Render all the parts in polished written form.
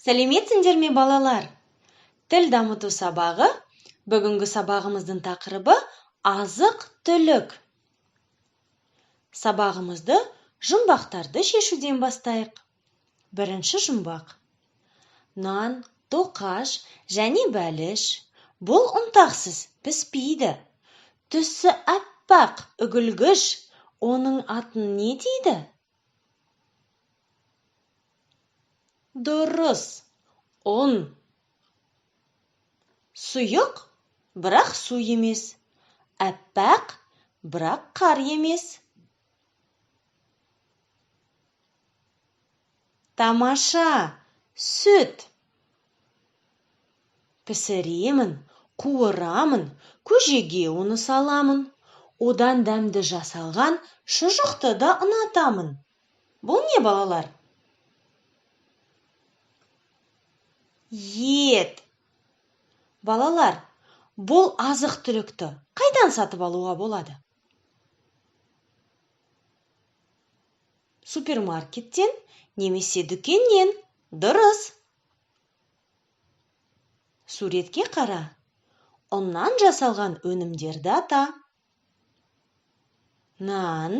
Сәлеметсіңдер ме, балалар? Тіл дамыту сабағы. Бүгінгі сабағымыздың тақырыбы азық-түлік. Сабағымызды жұмбақтарды шешуден бастайық. Бірінші жұмбақ. Нан, тоқаш және бәліш. Бұл ұнтақсыз піспейді. Түсі аппақ, үгілгіш. Оның атын не дейді? Дұрыс, ұн. Сұйық, бірақ су емес. Аппақ, бірақ қар емес. Тамаша, сүт. Пісіремін, қуырамын, көжеге оны саламын. Одан дәмді жасалған шұжықты да ұнатамын. Бұл не, балалар? Ет. Балалар, бұл азық-түлікті қайдан сатып алуға болады? Супермаркеттен немесе дүкеннен. Дұрыс. Суретке қара. Ұннан жасалған өнімдерді ата. Нан,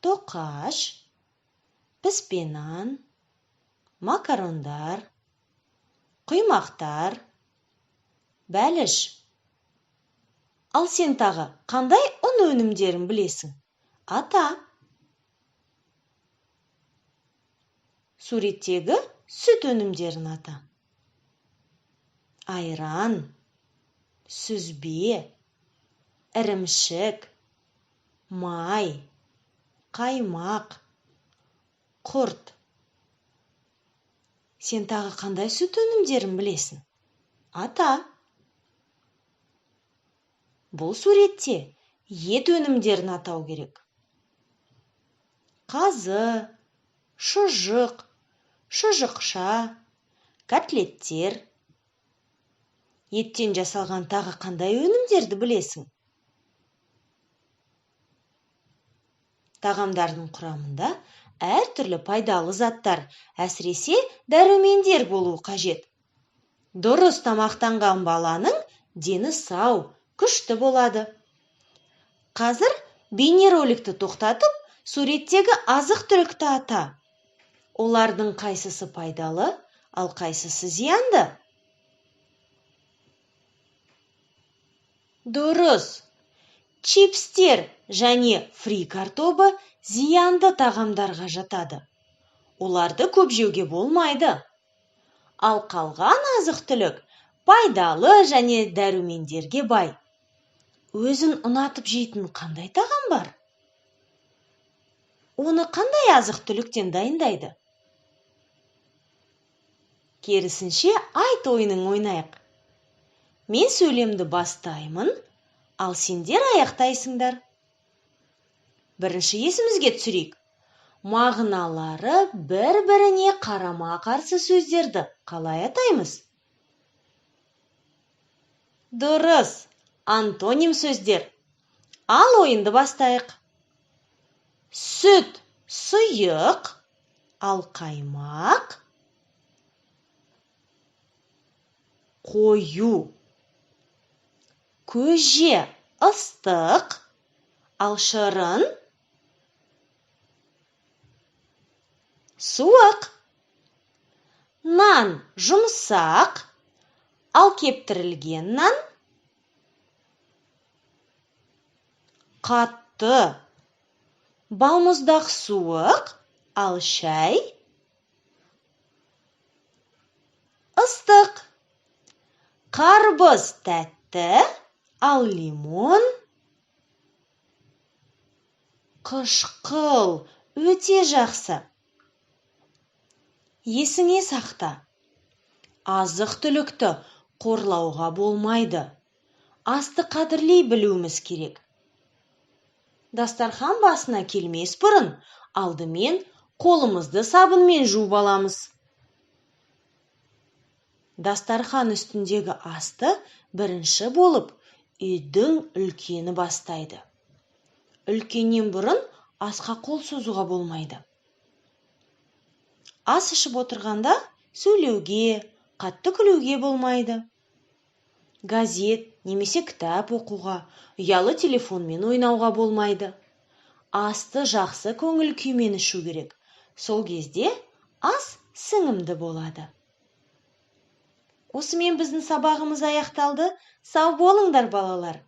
тоқаш, піспе нан, макарондар, құймақтар, бәліш. Ал сен тағы қандай ұн өнімдерін білесің? Ата. Суреттегі сүт өнімдерін ата. Айран, сүзбе, ірімшік, май, қаймақ, құрт. Сен тағы қандай сүт өнімдерін білесің? Ата. Бұл суретте ет өнімдерін атау керек. Қазы, шұжық, шұжықша, котлеттер. Еттен жасалған тағы қандай өнімдерді білесің? Тағамдардың құрамында әртүрлі пайдалы заттар, әсіресе дәрумендер болуы қажет. Дұрыс тамақтанған баланың дені сау, күшті болады. Қазір бейнероликті тоқтатып, суреттегі азық-түлікті ата. Олардың қайсысы пайдалы, ал қайсысы зиянды? Дұрыс. Чипстер және фри картобы зиянды тағамдарға жатады. Оларды көп жеуге болмайды. Ал қалған азық-түлік пайдалы және дәрумендерге бай. Өзін ұнатып жейтін қандай тағам бар? Оны қандай азық-түліктен дайындайды? Керісінше айт ойынын ойнайық. Мен сөйлемді бастаймын, ал сендер аяқтайсыңдар. Бірінші есімізге түсірейік. Мағыналары бір-біріне қарама-қарсы сөздерді қалай атаймыз? Дұрыс, антоним сөздер. Ал ойынды бастайық. Сүт сұйық, ал қаймақ қою. Көже ыстық, ал шырын суық. Нан жұмсақ, ал кептірілген нан қатты. Балмұздақ суық, ал шай ыстық. Қарбыз тәтті, ал лимон қышқыл. Өте жақсы. Есіңе сақта. Азық-түлікті қорлауға болмайды. Асты қадірлей білуіміз керек. Дастархан басына келмес бұрын алдымен қолымызды сабынмен жуып аламыз. Дастархан үстіндегі асты бірінші болып үйдің үлкені бастайды. Үлкеннен бұрын асқа қол созуға болмайды. Ас ішіп отырғанда Сөйлеуге, қатты күлуге болмайды. Газет немесе кітап оқуға, ұялы телефонмен ойнауға болмайды. Асты жақсы көңіл күймен ішу керек. Сол кезде ас сіңімді болады. Осымен біздің сабағымыз аяқталды. Сау болыңдар, балалар.